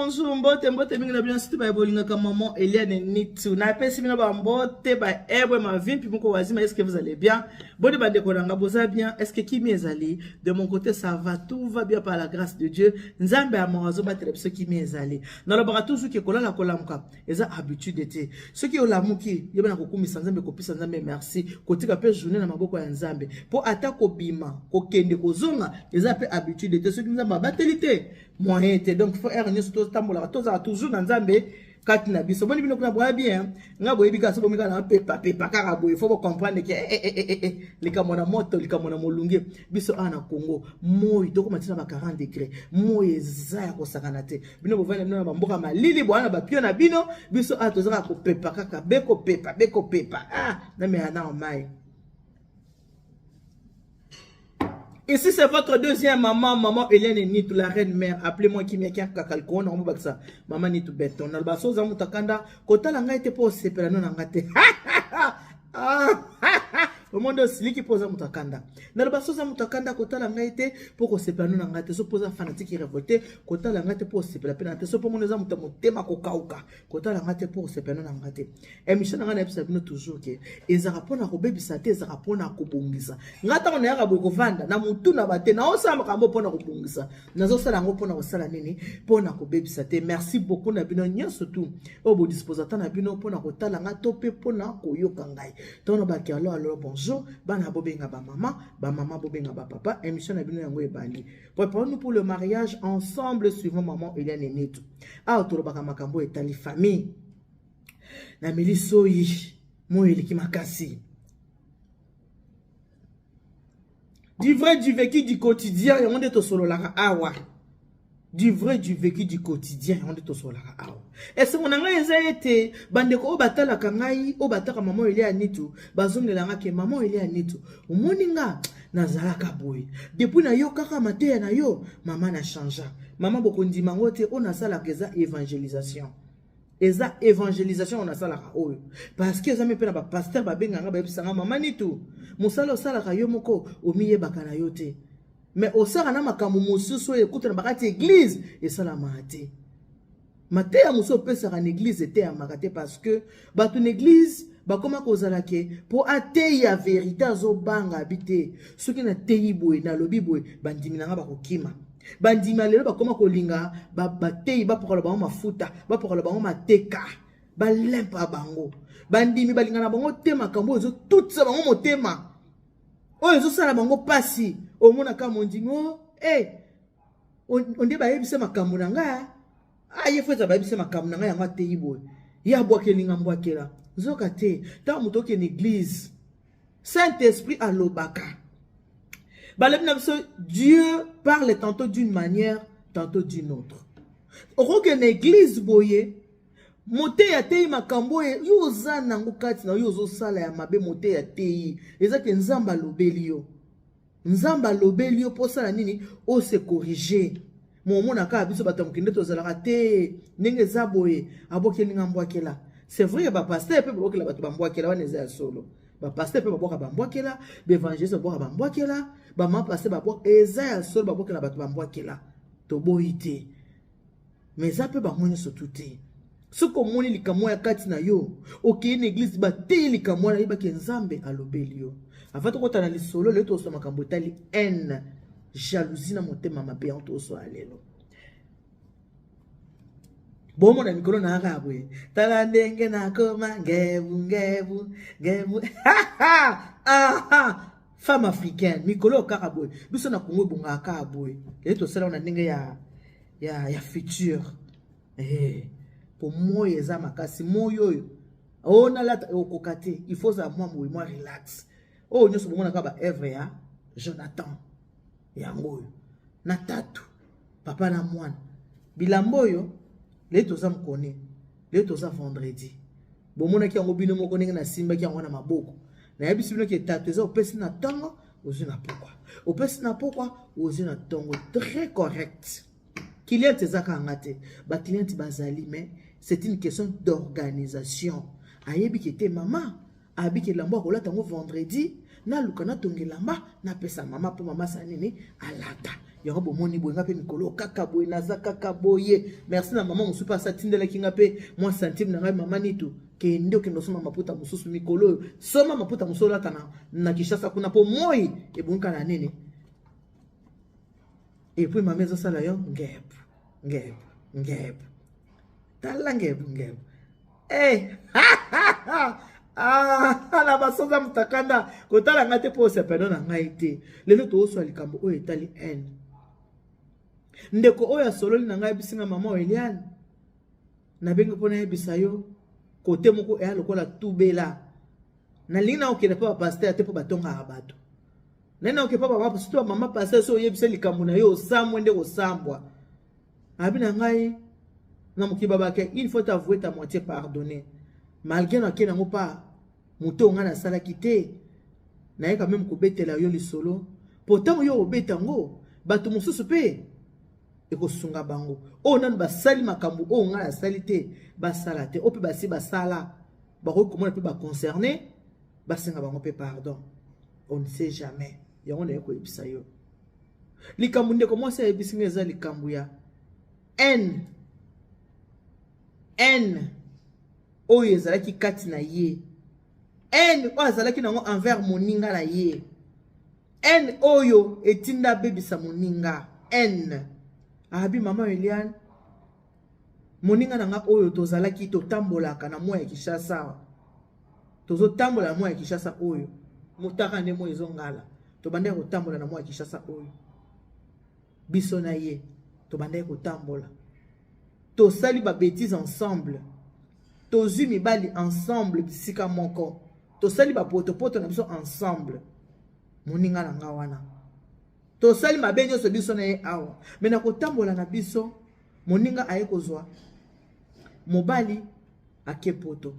bonjour, mbote, mbote mingi na bino surtout baye bolingaka maman Eliane Nitu. Napesi bino ba mbote ba ebwe mavimpi moko wazima, est-ce que vous allez bien? Boni bandeko na nga boza bien? Est-ce que kimi ezali? De mon côté ça va, tout va bien par la grâce de Dieu. Nzambe ya mawa azobatela biso kimi ezali. Nalobaka toujours ke kolala kolamuka eza habitude te. Soki olamuki, yeba na kokumisa Nzambe, kopesa Nzambe merci, kotika pe journée na maboko ya Nzambe. Po ata kobima, kokende kozonga eza pe habitude te. Soki Nzambe abateli te, moyen te. Donc faut heure nyonso totambolaka, tozala toujours na Nzambe kati na biso. Boni bino kuna boya bien? Nga boyebi kaka so bomi kaka na pepa pepa kaka boye, faut comprendre ke eh, eh, eh, eh, likambo na moto, likambo na molunge. Biso awa na Congo moi tokoma ntina ba 40 degré, moi eza ya kosakana te. Bino bovanda bino na bamboka malili boya na bapio na bino, biso awa tozaka kopepa kaka bekopepa bekopepa. Ah, namela nao mai. Ici, c'est votre deuxième maman, maman Hélène Nitu, la reine mère. Appelez-moi Kimia Kia Kakalko, on a ça. Maman Nitu Beton. Nalba soza mutakanda, kotala ngai te po sepela no na nga te. Omonde osiliki mpo oza moto akanda. Naloba so oza moto akanda, kotala ngai te mpo kosepela no na ngai te. So mpo oza fanatique révolté, kotala ngai te mpo osepela mpe na ngai te. So mpo moni oza moto ya motema kokauka, kotala ngai te mpo kosepela no na ngai te. Émission na ngai nayebisa bino toujours ke ezalaka mpona kobebisa te, ezalaka mpona kobongisa. Ngai ntango nayaka boye kovanda na motu na bate, naosala makambo mpona kobongisa, nazosala yango mpona kosala nini? Mpona kobebisa te. Merci beaucoup na bino nyonso tu oyo bodisposata na bino mpona kotala ngai to mpe mpona koyoka ngai. Ntango baki alo alo bonjour, bana bobenga bamama, bamama bobenga bapapa. Émission na bino yango ebandi. Préparons-nous pour le mariage ensemble suivant maman Eliane Neto. Awa tolobaka makambo etali famille. Nameli soyi, moyo eleki makasi. Du vrai, du vécu, du quotidien, yango nde tosololaka awa. Du vrai, du vécu, du quotidien, yango nde tosololaka awa. Esengo na ngai eza ete bandeko oyo batalaka ngai, oyo bataka mama Eliane Nitu, bazongela nga ke mama Eliane Nitu, omoni nga nazalaka boye depuis nayokaka mateya na yo mama, na changea. Mama, bokondima yango te, oyo nasalaka eza évangélisation, eza évangélisation oyo nasalaka oyo, parce que eza mpe na bapasteur babenganga, bayebisanga: mama Nitu, mosala osalaka yo moko omiyebaka na yo te, mais osala na makambo mosusu oyo ekutana bakati église esalamaka te. Mateya mosusu opesaka na église eteyamaka te, parce que bato na église bakoma kozala ke mpo ateya vérité azobanga abi te, soki nateyi boye, nalobi boye, bandimi na nga bakokima. Bandimi ya lelo bakoma kolinga bateyi bapokola bango mafuta, bapokola bango mateka, balempa bango. Bandimi balinga na bango te makambo oyo ezotutisa bango motema, oyo ezosala bango mpasi. Omonaka mondimi o e onde bayebisa makambo na ngai, aye fo eza bayebisa makambo na ngai, yango ateyi boye, ye abwakelinga mbwakela. Nzoka te, ntango moto okende église, Saint Esprit alobaka. Balobi na biso, Dieu parle tantôt d'une manière, tantôt d'une autre. Okokende église boye, moteyi ateyi makambo oyo yo oza nango kati na yo, ozosala ya mabe. Moteyi ateyi, eza ke Nzambe alobeli yo. Nzambe alobeli yo mpo osala nini? Ose corriger. Momona kaka biso bato ya mokili nde tozalaka te ndenge eza boye, abwakelinga mbwakela. C'est vrai, bapasteur mpe babwakela bato bambwakela, wana eza ya solo. Bapasteur mpe babwaka bambwakela, baévangéliste babwaka bambwakela, bamama pasteur babwaka, eza ya solo, babwakela bato bambwakela, toboyi te. Mais eza mpe bango nyonso tu te. Soki omoni likambo ya kati na yo, okei na église, bateyi likambo wana, yebaki Nzambe alobeli yo. Avant tokota na lisolo lelo, tokosala makambo etali haine, jalousie na motema mabe. Yango tokosala lelo. Bomona mikolo na kaka boye, tala ndenge nakoma ngebu ngebu ngebu, femme africaine. Mikolo kaka boye, biso na Kongo ebongaka kaka boye. Lelo tosala na ndenge ya futur, po moi eza makasi. Moi oyo oyo nalata okoka te, il faut ozala mwa boye, mwa relax. Oyo nyonso bomonaka baœuvre ya Jonathan, yango oyo na tatu papa na mwana. Bilamba oyo lelo toza mokone, lelo toza vendredi, bomonaki yango bino moko ndenge nasimbaki yango na maboko. Nayebisi bino ke tatu eza opesi na ntongo, ozwi na pokwa, opesi na pokwa, ozwi na ntongo. Très correct. Cliente eza kaka nga te, bacliente bazali, mais c'est une question d'organisation. Ayebi ke te mama abiki elamba akolata yango vendredi. Naluka natonga elamba, napesa mama mpo mama asala nini, alata yango. Bomoni boye, nga mpe mikolo kaka boye, naza kaka boye. Merci na mama mosusu mpe asatindelaki nga mpe mwa centime na ngai. Mama Nitu, kende okende osomba maputa mosusu mikolo oyo, soma maputa mosusu olata na Kinshasa kuna, mpo moi ebongi na nini. Et puis mama ezosala yo ngebu ngebu ngebu, tala ngebu ngebu. Hey! Ah, na basoza mutakanda kotala ngai te mpo osepeno na ngai te. Lelo tooswa likambo oyo etali haine. Ndeko oyo asololi na ngai, ayebisinga: "Mama Eliane, nabengi mpo nayebisa yo kote moko eya lokola tubela. Nalingi na okende mpo bapasteur te, mpo batongaka bato. Nani oke mpo bamama, surtout bamama pasteur, so oyebisa likambo na yo, osambwe nde kosambwa." Abi na ngai na mokili babake: "Une fois t'avoué, ta moitié pardonné." Malgré nake nango mpa moto oyo ngai nasalaki te, naye quand même kobetela yo lisolo, po ntango yo obeta yango, bato mosusu mpe ekosunga bango. Oyo nanu basali makambo oyo ngai nasali te, basala te. Oyo mpe basi basala, bakoki komona mpe baconcerné, basenga bango mpe pardon. On ne sait jamais. Yango naye koyebisa yo likambo. Ndeko mwasi ayebisi ngai, eza likambo ya haine, haine oyo ezalaki kati na ye, haine oyo azalaki nango envers moninga na ye, haine oyo etinda abebisa moninga. Haine abi: "Mama Eliane, moninga na nga oyo tozalaki totambolaka na mwa ya Kinshasa, tozotambola na mwa ya Kinshasa oyo, motaka nde moi ezongala, tobandaki kotambola na mwa ya Kinshasa oyo, biso na ye tobandaki kotambola, tosali babêtises ensemble, tozwi mibali ensemble, bisika moko tosali bapotopoto na biso ensemble. Moninga na nga wana, tosali mabe nyonso biso na ye awa. Me na kotambola na biso, moninga aye kozwa mobali, ake poto,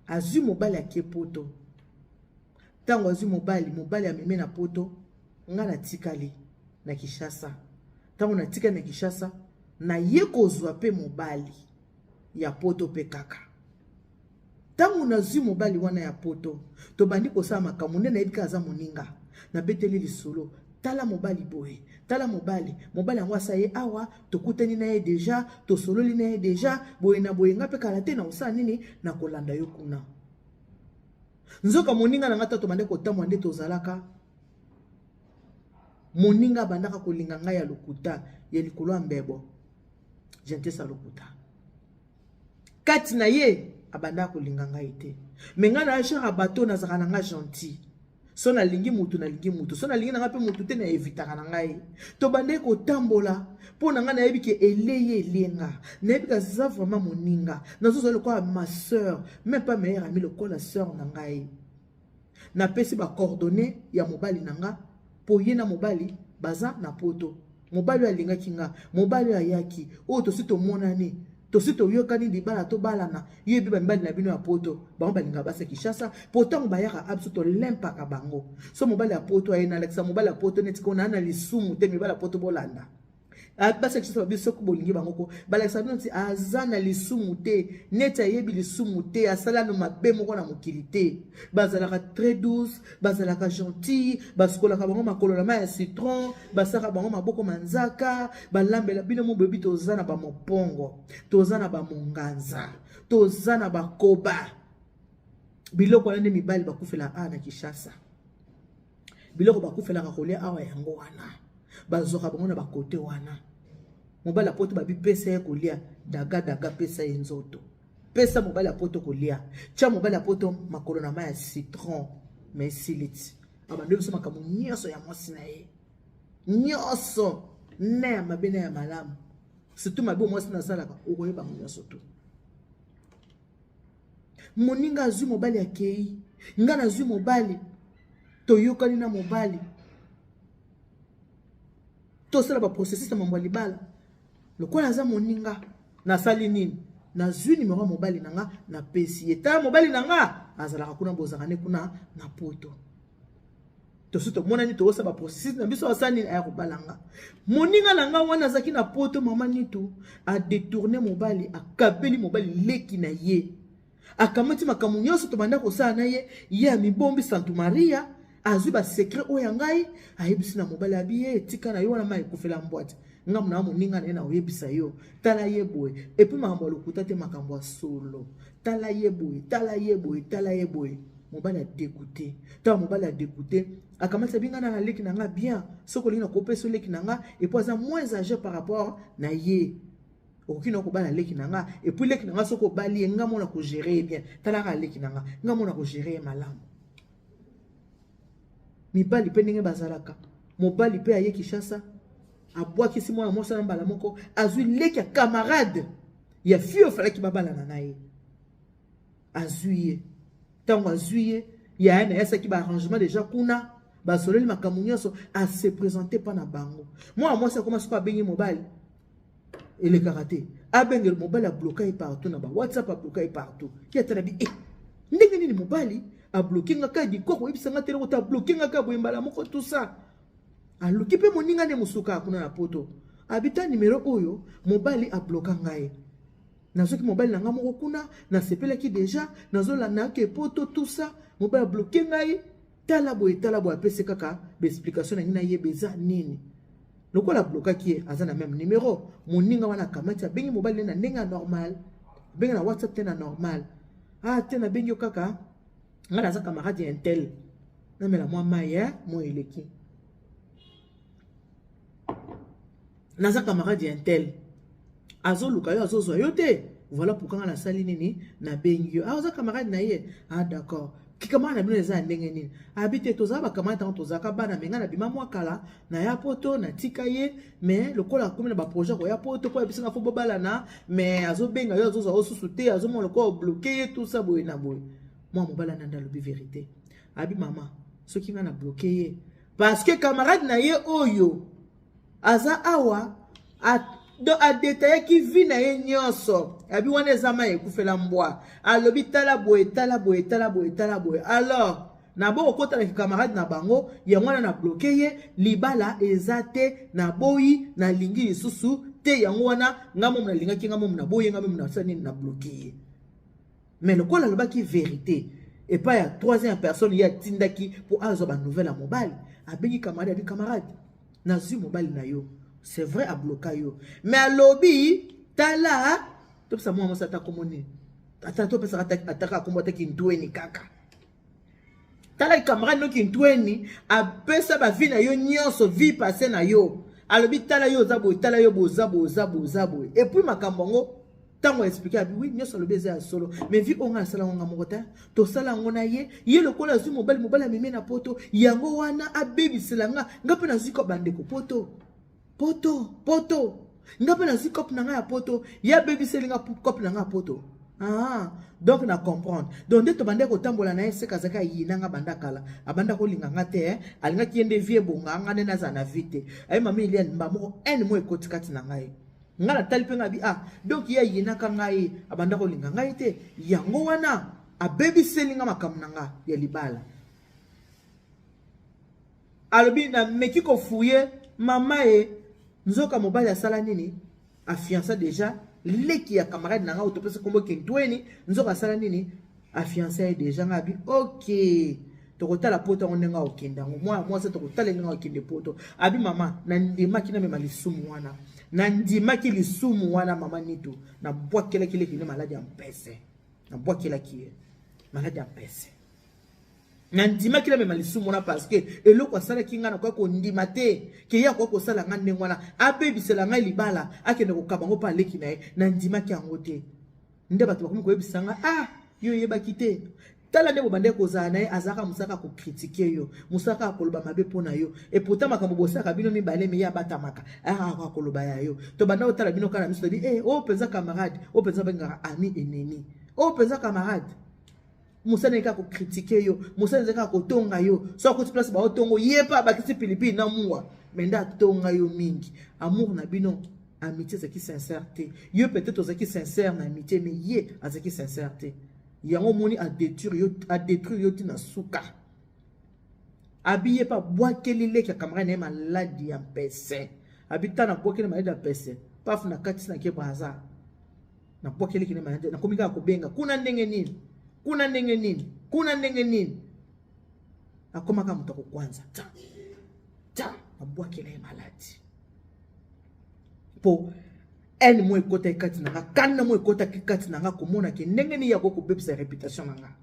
azwi mobali, ake poto. Ntango azwi mobali, mobali amemi na poto, nga natikali na Kinshasa. Ntango natikali na Kinshasa, naye kozwa mpe mobali ya poto mpe kaka. Ntango nazwi mobali wana ya poto, tobandi kosala makambo nde nayebi kaka aza moninga. Nabeteli lisolo: tala mobali boye, tala mobali, mobali yango asa ye awa, tokutani na ye déjà, tosololi na ye déjà boye na boye. Nga mpe kala te na kosala nini, na kolanda yo kuna." Nzoka moninga na nga, ta tobandi kotambola nde tozalaka, moninga abandaka kolinga ngai ya lokuta, ya likolo ya mbebo, gentillesse ya lokuta kati na ye. Abandaka kolinga ngai te, me ngai na genre ya bato nazalaka na nga gentil. So nalingi mutu, nalingi mutu. So nalingi na ngai mpe mutu te, na evitaka na ngai. Tobandaki kotambola, mpo na ngai nayebi ke eleye elenga, nayebi ke aza vraiment moninga, nazozala lokola ma sœur, même pas meilleure amie, lokola sœur na ngai. Napesi bacoordonnées ya mobali na nga, mpo ye na mobali baza na poto. Mobali oyo alingaki nga, mobali oyo ayaki oyo, tosi tomonani, tosi toyokani libala, tobalana. Yo yebi bamibali na bino ya poto, bango balingaka basi ya Kinshasa, po ntango bayaka a biso tolempaka bango. So mobali ya poto aye, nalakisa mobali ya poto neti ko naa na lisumu te. Mibali ya poto, bolanda basi ya Kinshasa, babi soki bolingi bango ko balakisa bino ti aza na lisumu te, neti ayebi lisumu te, asala no mabe moko na mokili te. Bazalaka très douce, bazalaka gentil, basukolaka bango makolo na mai ya citron, basalaka bango maboko manzaka, balambela bino. Mo boyebi, toza na bamopongo, toza na bamonganza, toza na bakoba. Biloko wana nde mibali bakufela awa na Kinshasa. Biloko bakufelaka kolia awa, yango wana bazwaka bango na bakote wana. Mobali ya poto, babi pesa ye kolia daga daga, pesa ye nzoto, pesa mobali ya poto kolia, tia mobali ya poto makolo na mai ya citron. Mais esili ti abandi biso makambo nyonso ya mwasi na ye nyonso, na ya mabe na ya malamu, surtout mabe mwasi nasalaka, okoyeba yango nyonso. To moninga azwi mobali, akei, nga nazwi mobali, toyokani na mobali, tosala baprocessus ya mambo ya libala. Lokola aza moninga, nasali nini? Nazwi nimero ya mobali na nga, napesi ye. Tala mobali na nga, azalaka kuna, bozalaka nde kuna na poto. Tosi tomonani, tokosala baprocessus na biso. Asala nini? Aya kobala nga. Moninga na nga wana azalaki na poto, mama Nitu, adétourné mobali, akabeli mobali leki na ye. Akamati makambo nyonso tobanda kosala na ye, ye amibombi Santu Maria, azwi ba secret oyo ya ngai, ayebisi na mobali abi ye etika na yo wana mai ekufela mbwati. Ngambo na moninga na ye na oyebisa yo, tala ye boye. Et puis makambo ya lokuta te, makambo ya solo. Tala ye boye, tala ye boye, tala ye boye. Mobali a dégoûté. Tango mobali a dégoûté, akamati abi nga na leki na nga bien, soki olingi na kopesa leki na nga, et puis aza moins âgé par rapport na ye. Okoki na kobala leki na nga, et puis leki na nga soki obali ye, nga mona ko gérer ye bien. Talaka leki na nga, nga mona ko gérer ye malamu. Mibali pe ndenge bazalaka. Mobali pe aye Kinshasa, abwakisi mwana mwasi na mbala moko, azwi leki ya camarade ya fille ofalaki babalana na ye. Azwi ye. Tango azwi ye, yaya na ye asalaki ba arrangement déjà kuna, basololi makambo nyonso, a se présenter pa na bango. Mwana mwasi akoma sikoyo abengi mobali, elekaka te. Abengeli mobali, abloka ye partout na ba WhatsApp, abloka ye partout. Ye atala bi ndenge nini mobali abloke nga kaka dikoko, oyebisa nga te eloko te, abloke nga kaka boye mbala moko tout ça. Aluki mpe moninga nde mosuka kuna na poto, abita numero oyo mobali abloka ngai. Nazoki mobali na nga moko kuna, nasepelaki déjà, nazolanda ke poto tout ça, mobali abloke ngai, tala boye, tala boye, apesi kaka ba explication na ngai nayeba eza nini. Lokola ablokaki ye, aza na même numéro, moninga wana akamati abengi mobali na ndenge ya normal, abengi na WhatsApp te na normal. Ah te, nabengi yo kaka ngai naza camarade ya intel, namela mwa mai moi eleki. Naza camarade ya intel, azoluka yo, azozwa yo te. Voilà pourquoi nga nasali nini, nabengi yo. Ah, oza camarade na ye? Ah d'accord. Kikamara na bino eza ya ndenge nini? Abi te, tozala bacamarade ntango tozalaka bana, me ngai nabima mwa kala naya poto, natika ye, me lokola akomi na baprojet koya poto mpo ayebisi nga fo bobalana, me azobenga yo, azozwa yo susu te, azomona lokola obloke ye tout ça boye na boye. Mwa mobali ananda alobi vérité, abi mama, soki ngai na bloke ye parce que camarade na ye oyo aza awa adetayaki vie na ye nyonso, abi wana eza mai ekufela mbwa, alobi tala boye, tala boye, tala boye, tala boye. Alors nabo kokota na camarade na bango, yango wana na bloke ye, libala eza te, naboyi, nalingi lisusu te, yango wana nga momo nalingaki, nga momo naboyi, nga momo nasala nini, na bloke ye. Mais lokola alobaki vérité epai ya troisième personne, ye atindaki mpo azwa banouvelle ya mobali, abengi camarade, abi camarade, nazwi mobali na yo, c'est vrai abloka yo, mais alobi tala, topesa mwana mwasi ata kombo nini, ata topesaka ataka kombo ataki ntweni kaka, tala camarade noki ntweni apesa bavie na yo nyonso, vie passée na yo, alobi tala yo oza boye, tala yo boza boye, oza boye, oza boye. Et puis makambo yango ntango expliqué, abi oui, nyonso alobi eza ya solo, mais vie oyo ngai nasala yango nga moko te, tosala yango na ye. Ye lokola azwi mobali, mobali amemi na poto, yango wana abebisela nga, nga mpe nazwi ko bandeko poto, poto, poto, nga mpe nazwi cope na ngai ya poto, ye abebiseli nga cope na ngai ya poto. Ah, donc na comprendre. Donc nde tobandaki kotambola na ye, seka azalaki ayina nga banda kala, abanda kolinga nga te, alingaki ye nde vie ebonga, nga nde nazala na vie te. Aye mama Eliane, mba moko haine mo ekoti kati na ngai. Nga natali mpe nga bi ah, donc ye ayinaka ngai, abanda kolinga ngai te, yango wana abebiseli nga makambo na nga ya libala. Alobi nameki kofuye mama ye, nzoka mobali asala nini, afiança déjà leki ya camarade na nga oyo topesa kombo Kentweni, nzoka asala nini, afiança ye déjà. Nga abi ok, tokotala poto yango ndenge akokende yango, mwana mwasi tokotala ndenge akokende poto. Abi mama, nandimaki namema lisumu wana, nandimaki lisumu wana mama Nitu, nabwakelaki leki nde maladi ya mpese, nabwakelaki ye maladi ya mpese, nandimaki namema lisumu wana parce que eloko asalaki ngai nakoki kondima te ke ye akoki kosala ngai ndenge wana, abebisela ngai libala, akende kokaba yango mpe aleki na ye, nandimaki yango te. Nde bato bakomi koyebisa ngai, ah yo oyebaki te, tala nde bobandaki kozala na ye, azalaka mosaka kokritike yo, mosaka akoloba mabe mpo na yo, et pourtant makambo bosalaka bino mibale, me ye abatamaka, ayaka koloba ya yo. Tobanda kotala bino kaka na miso, tobi eh, oyo mpenza camarade, oyo mpenza bengaka ami ennemi, oyo mpenza camarade, mosala kaka kokritike yo, mosala eza kaka kotonga yo, so akoti place baotongo ye mpe abakisi pilipili na mungwa, me nde atonga yo mingi. Amour na bino, amitié ezalaki sincère te. Yo peut-être ozalaki sincère na amitié, mais ye azalaki sincère te, yango omoni adétruire yo, adétruire yo ntina suka. Abi ye mpe abwakeli leki ya camarade na ye maladi ya mpese, abi tana abwakeli maladi ya mpese, paf na kati na ke Braza. Nabwakeli kine maladi, nakomi kaka kobenga kuna ndenge nini, kuna ndenge nini, kuna ndenge nini. Akomaka moto akokwanza ta ta, nabwakela ye maladi mpo haine mo ekotaki kati na nga, kanda mo ekotaki kati na nga, komona ke ndenge nini yako kobebisa réputation na nga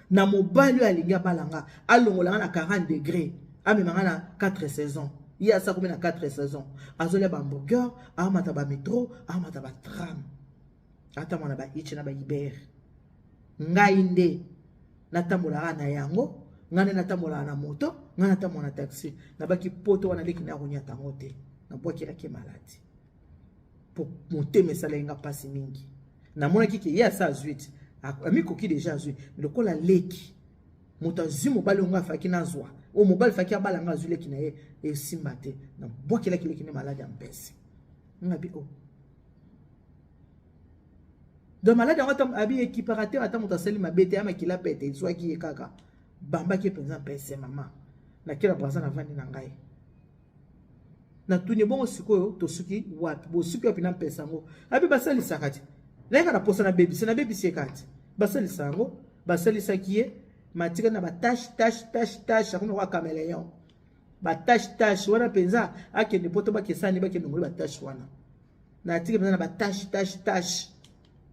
na mobali oyo alingi abala nga, alongola nga na 40 degré, amema nga na 4 saison. Ye asa komi na 4 saison, azolia bahamburger, amata bametro, amata batram, atambola na baiche na baibere. Ngai nde natambolaka na yango, ngai nde natambolaka na moto, ngai natambola na taxi. Nabaki poto wana leki na konyata yango te, nabwakelaki maladi po motema esalaki nga mpasi mingi. Namonaki ke ye asa azwi ti amikoki deja azwi lokola leki moto azwi mobali ongo afaki nazwa oyo mobali faki abala nga azwi leki na ye esimba te. Nabwakelaki leki nde maladi ya mpese ngabi o oh. Donc maladi yango ata abi ekipaka te, ata moto asali mabe te, ya makila pete ezwaki ye kaka, bambaki ye mpenza mpese. Mama nakela braza, navandi na ngai, natuni bongo sikoyo tosuki wapi, bosuki wapi na mpesa yango? Abi basalisaka te, nayeka na posa nabebisa, nabebisi ye kaka te. Basalisa yango, basalisaki ye matika na batache tache tache tache, akomi lokola cameleon, batache tache wana mpenza. Akende poto, bakesani, bakende ngoli batache wana, natika mpenza na batache tache tache.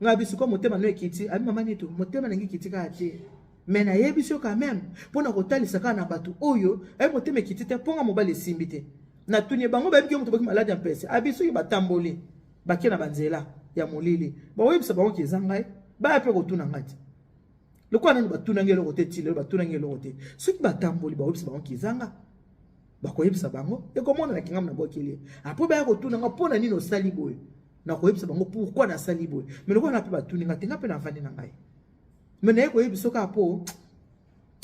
Ngai biso ko motema no ekiti, abi mama nito motema nangi ekiti kaka te, me nayebisi yo quand même mpo na kotalisa kaka na bato oyo ayebi motema ekiti te mpo nga mobali esimbi te. Natuni bango, bayebi ke moto boki maladi ya mpese. Abi soki batamboli bake na banzela ya molili, bakoyebisa bango ke eza ngai, baya mpe kotuna ngai te lokola nanu batunangi eloko te. Ti lelo batunangi eloko te. Soki batamboli bakoyebisa bango ke eza nga, bakoyebisa bango ekomonana kingamu na bwakeli ye. Apres baya kotuna nga mpo na nini osali boye, nakoyebisa bango pourquoi nasali boye. Me lokola na mpe batuni nga te, nga mpe navandi na ngai, me naye koyebisa kaka mpo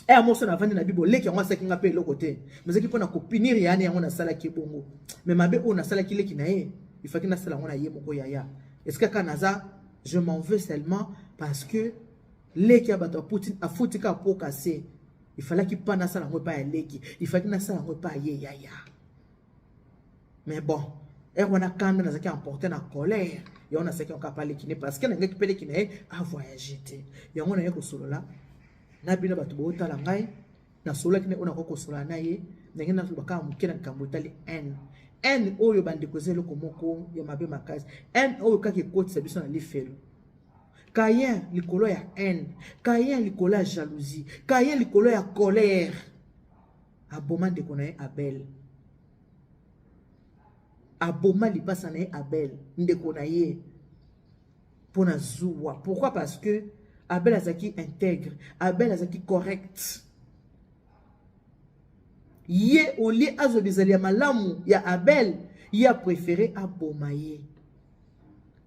eya moso navandi na bibo leki yango asalaki nga mpe eloko te, mezaki mpo na kopinir yane yango nasalaki ebongo. Me mabe oyo nasalaki leki na ye, ifaki nasala yango na ye moko yaya. Esika kaka naza, je m'en veux seulement parce que leki ya bato afuti kaka po kase. Ifalaki mpa nasala yango epai ya leki, ifalaki nasala yango epai ya ye yaya. Mais bon, ere wana kanda nazalaki emporte na colère, yango nasalaki yango kaka leki ne, parce que nangaki mpe leki na ye avoyage te. Yango naye kosolola na bino bato bootala ngai, nasololaki na oyo nakoki kosolola na ye ndenge nazoloba kaka moke na likambo etali haine. Haine oyo, bandeko, eza eloko moko ya mabe makasi. Haine oyo kaka ekotisa biso na lifelo. Caïn likolo ya haine, Caïn likolo ya jalousie, Caïn likolo ya colère, aboma ndeko na ye Abel, aboma lipasa na ye Abel, ndeko na ye, mpo na zuwa. Pourquoi? Parce que Abel azalaki intègre, Abel azalaki correct. Ye olie azwa bizali ya malamu ya Abel, ye apréféré aboma ye.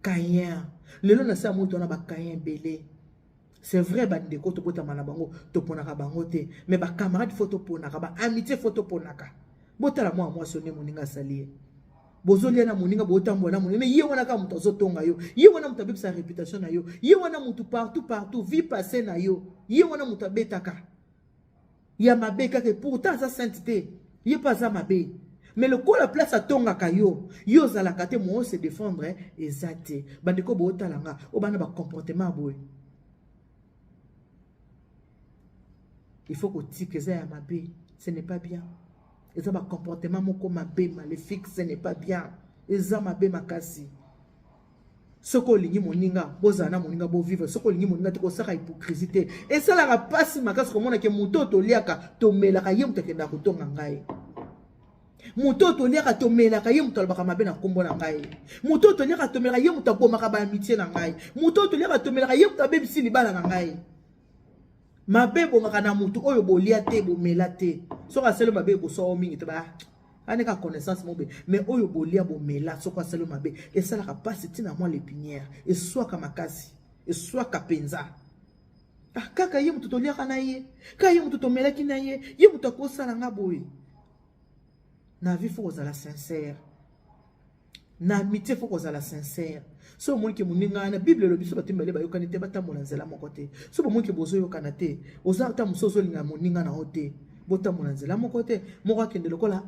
Caïn lelo na se ya moto wana, bacaïn ebele. C'est vrai, bandeko tobotama na bango, toponaka bango te, mais bacamarade faut toponaka, baamitié faut toponaka. Botala mwana mwasi onde moninga asali ye, bozolia na moninga, botambola na moninga, mais ye wana kaka moto azotonga yo, ye wana moto abebisa réputation na yo, ye wana moto partout partout vie passé na yo, ye wana moto abetaka ya mabe kaka. Pourtant aza sainte te, ye mpe aza mabe, mais lokola place atongaka yo, yo ozalaka te mo se défendre eza te. Bandeko bootala nga oyo bana bacomportement ya boye, il faut kotika, eza ya mabe, ce n'est pas bien. Eza bacomportement moko mabe, maléfique, ce n'est pas bien, eza mabe makasi. Soki olingi moninga, bozala na moninga, bovivre. Soki olingi moninga te, kosaka hypocrisie te. Esalaka mpasi makasi komona ke moto oyo toliaka tomelaka, ye moto akendaka kotonga ngai. Moto oyo toliaka tomelaka, ye moto alobaka mabe na nkombo na ngai. Moto oyo toliaka tomelaka, ye moto abomaka baamitié na ngai. Moto oyo toliaka tomelaka, ye moto abebisi libala na ngai. Mabe ebongaka na motu oyo bolia te, bomela te. Soki asali mabe, ekoswa mingi te, ba aneka connaissance mobe. Mais oyo bolia bomela, soki asali mabe, esalaka mpasi ntina mwa lépinière, eswaka makasi, eswaka mpenza. Ah, kaka ye moto toliaka na ye, kaka ye moto tomelaki na ye, ye moto akosala nga boye. Na vie faut kozala sincère, na amitié faut kozala sincère. So omoni ke moninga wana, Bible elobi so bato mibale bayokani te, batambola nzela moko te. So bomoni ke bozoyokana te, oza ata mosu ozolinga moninga na yo te, botambola nzela moko te. Moko akende lokola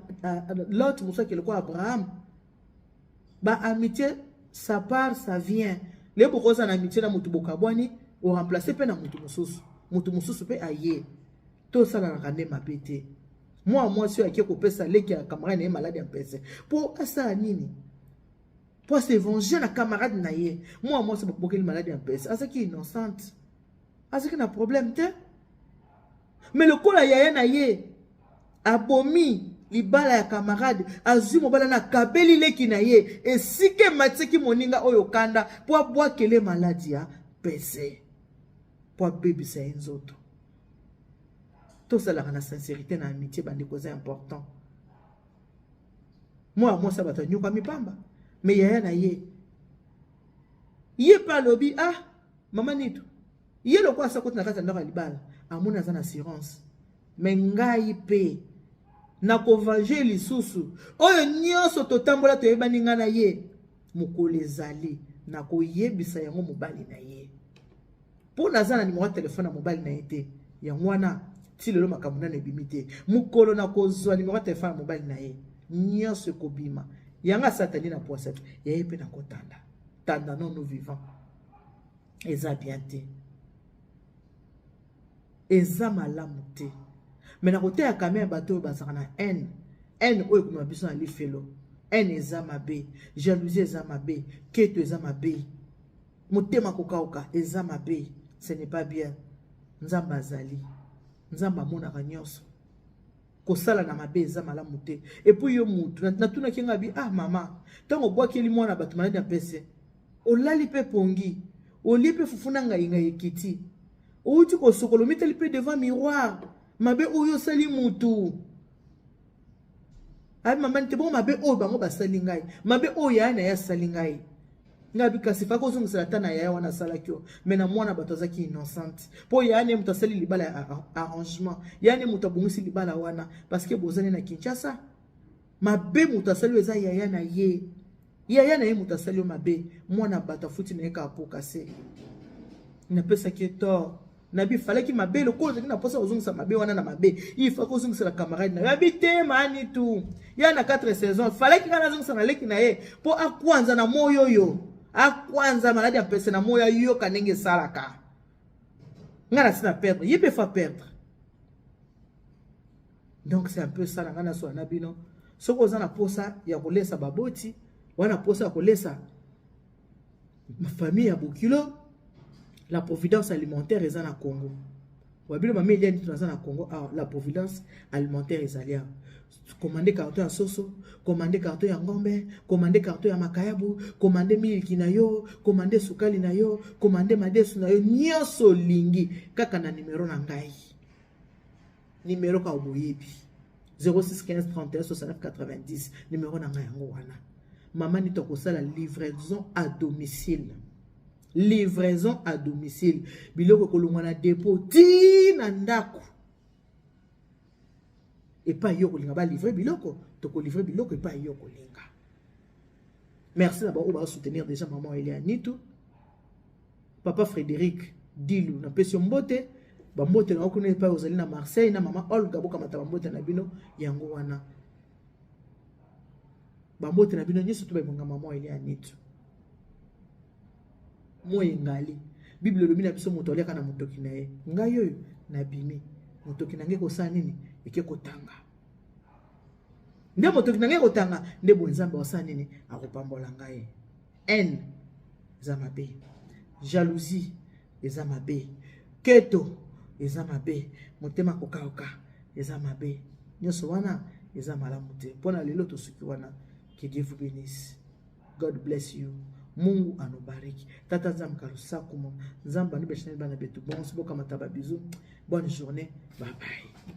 Lot, mosu akende lokola Abraham. Ba amitié, ça part, ça vient. Le bokoza na amitié na motu bokabwani, oremplace mpe na motu mosusu, motu mosusu mpe aye. Tosalanaka nde mabe te. Mwa mwasi oyo ake kopesa leki ya camarade na ye maladi ya mpese mpo asala nini? Mpo ase venger na camarade na ye. Mwa mwasi babokeli maladi ya mpese, azalaki innocente, azalaki na problème te. Mais lokola yaya na ye abomi libala ya camarade, azwi mobala na akabeli leki na ye, esika ematiki moninga oyo kanda mpo abwakele maladi ya mpese mpo abebisa ye nzoto. Tosalaka na sincérité na amitié, bandeko, eza important. Mwana mwasi ya bato anyokami pamba, mais yaya na ye, ye mpe alobi: "Ah, mama Nitu, ye lokola asa koti na kati ya ndako ya libala, amoni aza na assurance, mais ngai mpe nakovenger lisusu oyo nyonso totambola, toyebani ngai na ye. Mokolo ezali, nakoyebisa yango mobali na ye, mpo naza na nimero ya telefone ya mobali na ye te." Yango wana ti lelo makambo nano ebimi te. Mokolo nakozwa nimero ya telefone ya mobali na ye, nyonso ekobima. Yango asatani na poisa te, ya ye mpe nakotanda tanda nono vivant. Eza bien te, eza malamu te. Mais nakoteya kame ya bato oyo bazalaka na haine. Haine oyo ekomema biso na lifelo. Haine eza mabe, jalousie eza mabe, keto eza mabe, motema kokauka eza mabe. Ce n'est pas bien. Nzambe azali, Nzambe amonaka nyonso. Kosala na mabe eza malamu te. Et puis yo mutu natunaki nga bi: "Ah mama, ntango obwakeli mwana bato maladi ya mpese, olali mpe pongi, olie mpe fufu na ngai, ngai ekiti, outi kosokola, omitali mpe devant miroir, mabe oyo osali mutu?" Abi: "Mama, te bongo mabe oyo bango basali ngai, mabe oyo yaya na ye asali ngai." Ngai abi: "Kasi faki ozongisela ata na yaya wana asalaki yo, mais na mwana bato azalaki innocente, mpo yaya ne moto asali libala ya arrangement, yaya ne moto abongisi libala wana, parce que bozali na Kinshasa. Mabe moto asali oyo eza yaya na ye, yaya na ye moto asali yo mabe. Mwana bato afuti na ye kaka po kase napesaki ye tort." Nabi falaki mabe lokola ozalaki na mposa kozongisa mabe wana na mabe, il faut kozongisela camarade na yo. Abi te, mani tu ya na 4 saison, falaki ngai nazongisa na leki na ye mpo akwanza na moi oyo, akwanza maladi ya mpese na moi, ayoka ndenge esalaka. Ngai nasi na perdre, ye mpe fa perdre. Donc c'est un peu ça na ngai nasola na bino. Soki oza na posa ya kolesa baboti wana, posa ya kolesa famille ya bokilo, la Providence alimentaire eza na Congo. Wabino mama Elia Nito, naza na Congo awa. La Providence alimentaire ezali awa. Commande carton ya soso, commande carton ya ngombe, commande carton ya makayabu, commande miliki na yo, commande sukali na yo, commande madesu na yo, nyonso olingi kaka na nimero na ngai. Nimero kaka boyebi, 06 15 31 69 90, nimero na ngai yango wana. Mama Nito akosala livraison à domicile, livraison à domicile. Biloko ekolongwa na dépôt ti na ndako epai yo kolinga balivre biloko, tokolivre biloko epai yo kolinga. Merci na baoyo basoutenir déjà mama Elia Nitu. Papa Frédéric Dilu, napesi yo mbote, bambote na yo kuna epai ozali na Marseille, na mama Olga, bokamata bambote na bino yango wana. Bambote na bino nyonso to babonga mama Elia Nitu. Moi engali, Bible elobi na biso moto aliaka na motoki na ye. Ngai oyo nabimi, motoki na ngai kosala nini? Eke kotanga nde motoki na ngai kotanga nde boye. Nzambe akosala nini? Akopambola ngai. Haine eza mabe, jalousie eza mabe, keto eza mabe, motema kokauka eza mabe, nyonso wana eza malamu te. Mpona lelo tosuki wana. Que Dieu vous bénisse. God bless you. Mungu anubariki. Tata Nzambe kalusakumo. Nzambe anubeshani bana betu bonso, bokamata ba bisous. Bonne journée. Bye bye.